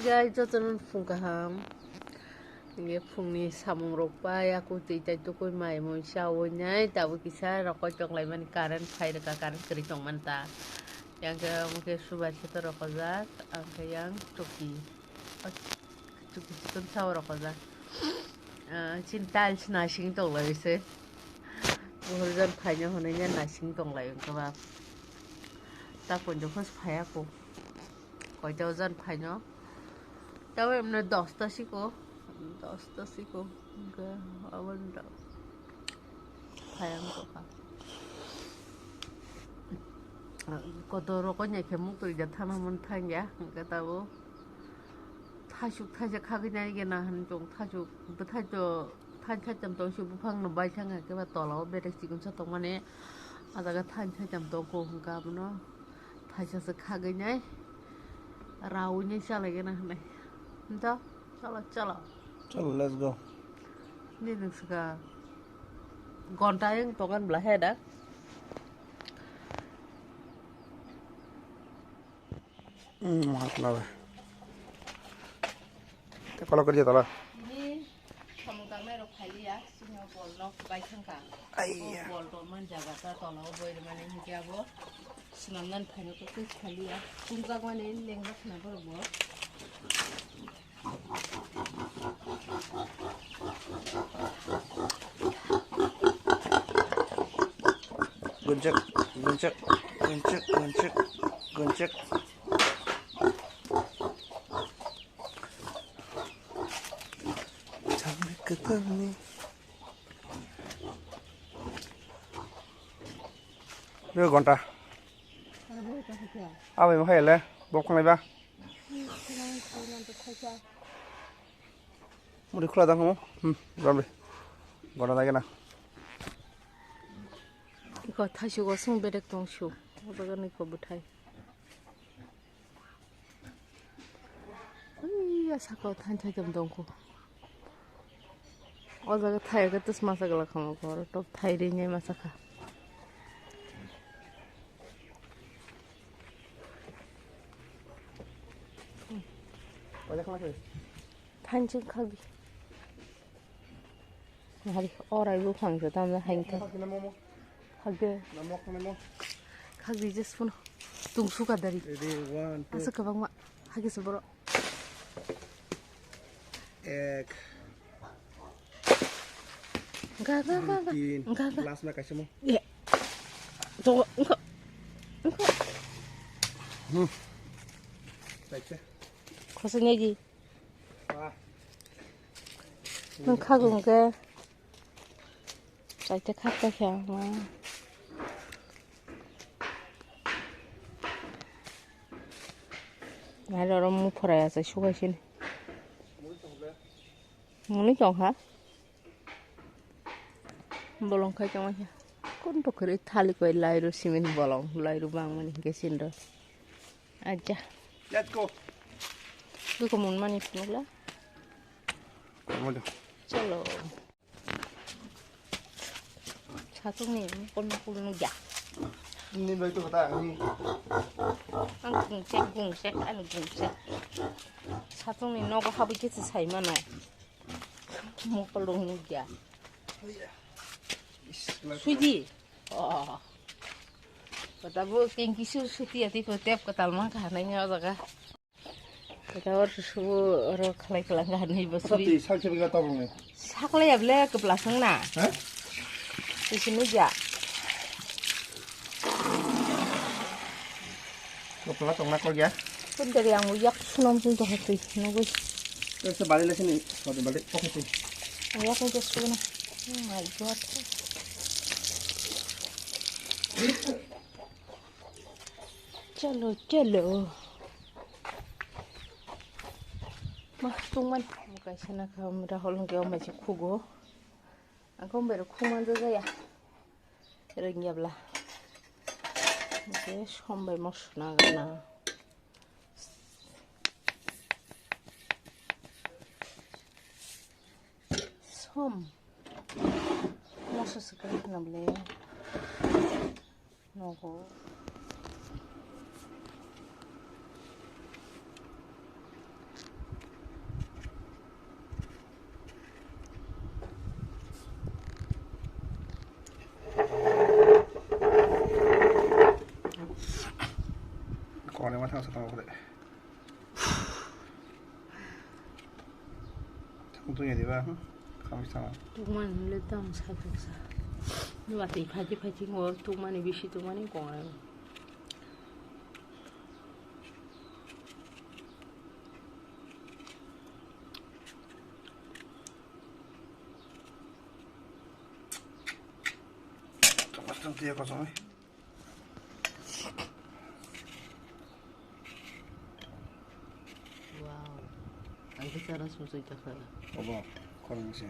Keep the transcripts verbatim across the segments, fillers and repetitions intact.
Guys, jotono phung kaham. Nge phungni samung rok pai, aku twi tai tukui mai mui chawi nai, tabuk kisa rokoi tong lai mani, current phai rwkha, current kwrwi tong manta. Yang ke omo ke subai seto rokojak, ang ke yang toki. Toki chikon sao rokojak. Ah, chin tiles nasing tong lai se. Buhur jon phaino hwnwi nya nasing tong lai wngkha ba. Ta ponjo phos phai aku. Koita ojan phaino. Tabo emne dosta siko, dosta siko, hwnkhe aboni da phai ang tongkha. Kotor rok nya khe muk twi ja thana mun thang ya, hwnkhe tabo thasuk thaisa khagwi nai gena hwn chong thasuk bwthai to than thaitam tong si buphang no bai thang khe ba tola o bedek chikon sa tong mani, a jaga than thaitam tong kho hwnkhe abono. Thaisa se khagwi nai, rawi nai chalai gana hwnwi. Nto, chalo, chalo. Chalo, let's go. Ni nung sika gonta yang tokan bla he da. Hmm, mahat na ba. Te kolok kerja tala. Ini samung tangnai rok phailiya. Sini o bol nok bai thangkha. Aiya. O bol tongmani jaga ta tola o boi rwmani hinkhe abo swnamnani phaino khe twi phailiya. Chumjakmani lengjak khna borok bo. Gunjak, gunjak, gunjak, gunjak, gunjak. Changni kwthangni. Dua gonta. Abai mo hai le, bok nai ba. Muri khula dang mo. Hmm, ramri. Gonta lagi na. Iko thaisugo sung bedek tong su. O jaga ni ko bwthai. Ui, ya saka o thain thai tam dong kho. O jaga thai ka tus masa gala khama ko, oro top thai ri nyai masa kha. Thain ching khagi. Hari orai buphang se tamjak hai khe. Khakde. Khakdi je siphuno. Tungsu kadari. Ready, one, two. Asa kwbangma. Hagi se borok. Ek. Ga, ga, ga, ga. Tin. Ga, ga. Last na kaisa mo. Ye. To, engko. Engko. Hmm. Taisa. Khosok negi. Nwng khago hwnkhe. Chaita khak ta khe ang ma. Nai rw rw muphra ya chai sugaisini. Mwnwi tong kha. Bolong khai tongma khe. Kun to kwrwi thalik bai lairu cement bolong, lairu bangmani hwnkhe sinro. Aja. Let's go. Duko mun mani phunukla. Chalo. Satung ni kon kulnu ja. Ni bai to kata ni. Ang gungsek gungsek, ang gungsek. Satung ni nogo habwi khe sai mano. Mokol rok nukya. Suji. Oh. Kota bo kengki sur suti ati ko tep katal mang kha nai nya jaga. Kota or subu oro khalai kalang kha nai bo sui. Sati sak sebe ga tabung ne. Saklai able kepla sang na. Ha? Sisi nukya. Kepala tongna kok ya. Pun dari ang uyak sunom sing to hatui nugui. Terus balik lagi sini, satu balik kok itu. Uyak ni just suno. Oh my god. Chalo, chalo. Mah tungman. Bukai sana khamra holong ke omai se khugo. Ang kong bero khumanja jaya. Rengya bla. Oke, som bai mosna gana. Som. Moso sekali kena beli. Nogo. Kone ma thang sa tong kore. Thang tu ya diba. Kami sama. Tukmani le tamo saithoksa. Watwi phaidi phaidi ngo tukmani bisi tukmani kong. Tong tong tiya kosong. Wow. Ang khe chana sumsui ta kha. Obo, khorang se.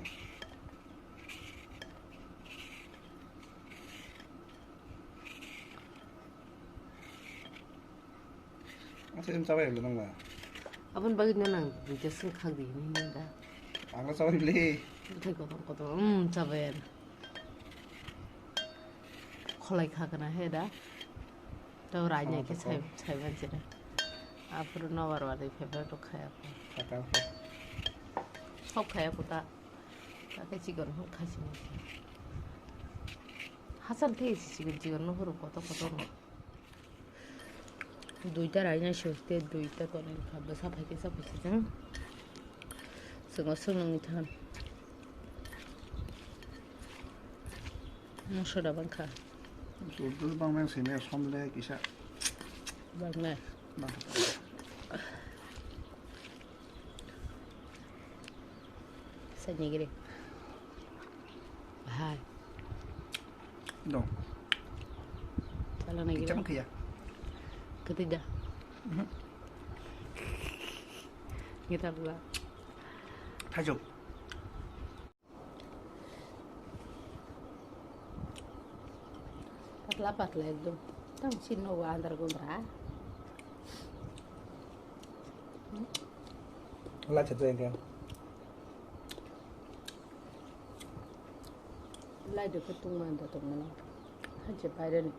Ang se chabai le nang ba. Abon bagwi no nang duita sung khak di ni da. Ang chabai le. Buthai kotor kotor, um, chabai. Kholai kha kana he da. Tau rai nai khe sai, sai ban chira. Aphuru nobar wadi phai phai to khaya ko. Sok khaya ko ta. Ta khe chikon hok khai sini. Hasan khe si chikon chikon no huru koto koto no. Duita rai nai sok te duita to nai kha bwsa phai khe sa phai si jang. Swngo swngnwi than. Moso da bangkha. Moso da bangma simi som le kisa. Bangma. Bang. Sani giri. Hai. Dong. Chala na giri. Kicham kaya. Ketida. Mhm. Kita pula. Thajuk. Patla patla ekdom. Tang chinno wa andar gundra. Lai chatu engke. Lai de kutung manda tong mano. Hanche paire ni.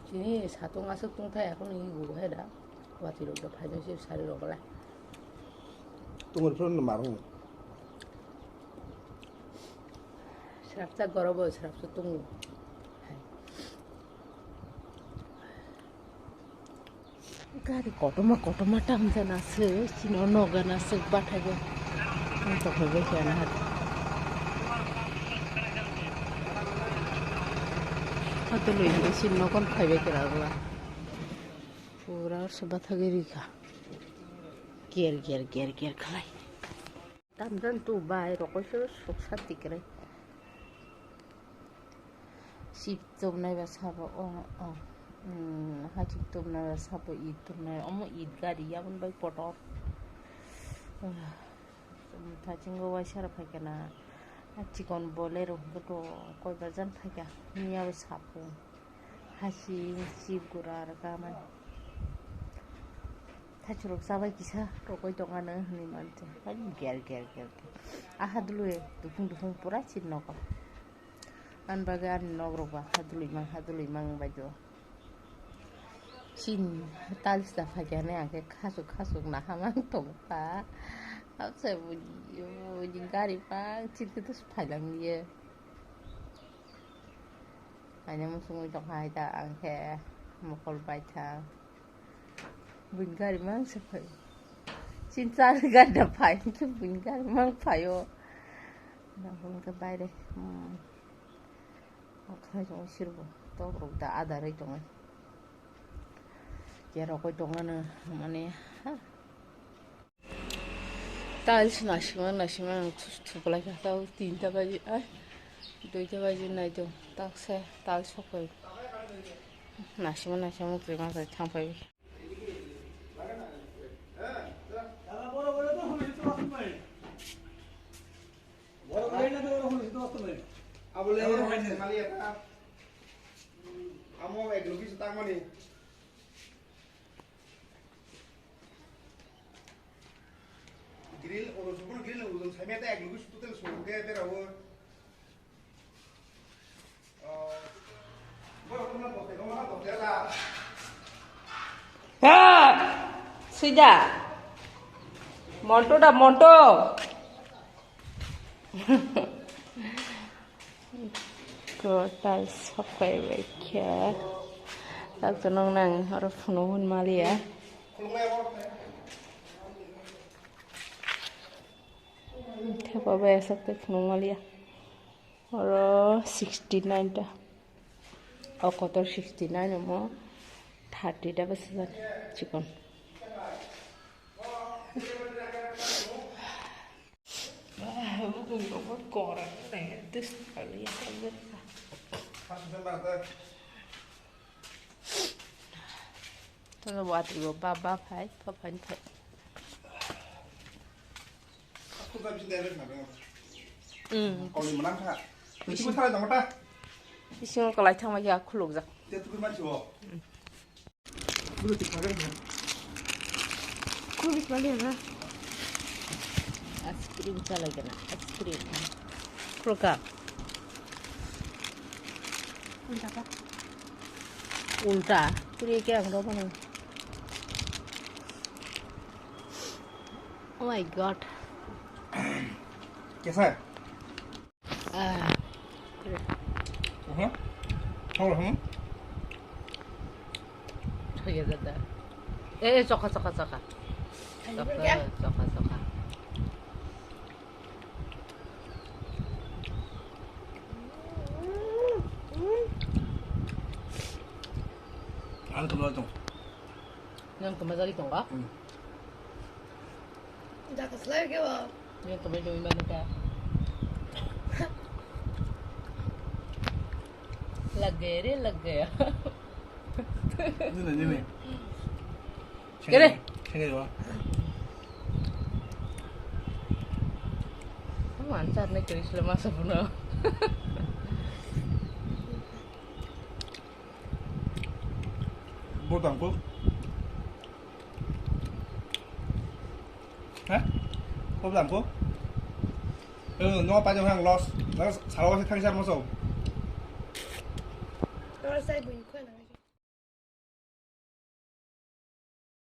Chini satung asuk tung thai akun i gu hai da. Wati rok da phai da sip sari rok lai. Tungor phuru no marung. Srapsa gorobo srapsa tungo. Hai. Gari kotorma kotorma tamjana se chino nogana se bathai bo. Ang tokoi bai khe na hat. Hato loi ni sin nokon phai bai khe ragla. Pura se bathagwi rikha. Ger ger ger ger khlai. Tamjani tu bai rokoi se suksa tikrai. Sip tubnai ba sabo o, o. Hmm, hachik tubnai ba sabo it tubnai. Omo it gari yabon bai kotor. Thasingo waisa rok phaikhe na. A chikon Bolero hwnkhe to koi bajan phaikha. Miya bo sabo. Haching, chip gura rwkha mani. Thaichurok chabai kisa rokoi tongmani hwnwi mantwi. Hai ger ger ger ger. A hadulwi dukung dukung pura chini nogo. Ani bagwi ani nok rok ba hadulwi mang hadulwi mang bai do. Chini tiles da phaikha hwnwi ang khe khasuk khasuk naha mang tongkha. Abse buji buji gari mang chini khe phailang liye. Ani muchungwi tongkha hai ta ang khe mokol baithang. Buini gari mang se phai. Chinchar gari da phai khe buini gari mang phaio. Nang hwn khe baire. Hmm. Okhai jong sirbo tok rok da adarwi tongo. Kerokoi tongmani mane ha. Tiles nasima nasima ang thus thuklai kha tao tinta baji ai duita baji nai do taksa tiles sokoi nasima nasima muchungma thangpai. Abole mali eta amo ek logi se tangmani. Grill, oro sukul grill, ujung saimete ek lugu sutu tel sukul ke berawo. Ah, boro kuma bote, kuma bote la. Ah! Sida. Monto da, monto. Total sokai bai khe. Tak tonong nang oro phunuk hwn maliya. Thepa bai aswk tei phunuk maliya. Oro sixty nine ta. O kotor sixty nine omo thirty ta bwsajak chikon. Tano watwi bo ba ba phai, ba phai phai. Aku tak bisa direct nak. Hmm. Kau di mana kah? Isi mana dong kah? Isi mau kalai thang lagi aku log jak. Dia tuh mana sih? Bro, cik pakai kan? Aku bisa lagi ya. Ice cream chalai kena, ice cream. Kroka. Minta apa? Ulta. Puri ke ang roba na. Oh my god. Kaisa hai? Ah. Mhm. Thok rok, hmm? Thok ya dada. Eh, eh, chokha, chokha, chokha. Chokha, chokha, chokha. Ang kemlai tong. Nang kemlai tongo? Hmm. Jaga slai ke ba? Yang kemlai doi mana ka? Lage re, lage. Nini, nini. Kere. Sengke, sengke ba. Mancar ne kiri sila masa puno. Bo tangko. Ha? Bo tangko. Eh, no pa jong hang loss. Nang salo se thang sa mo so. Ora sai bui ko na.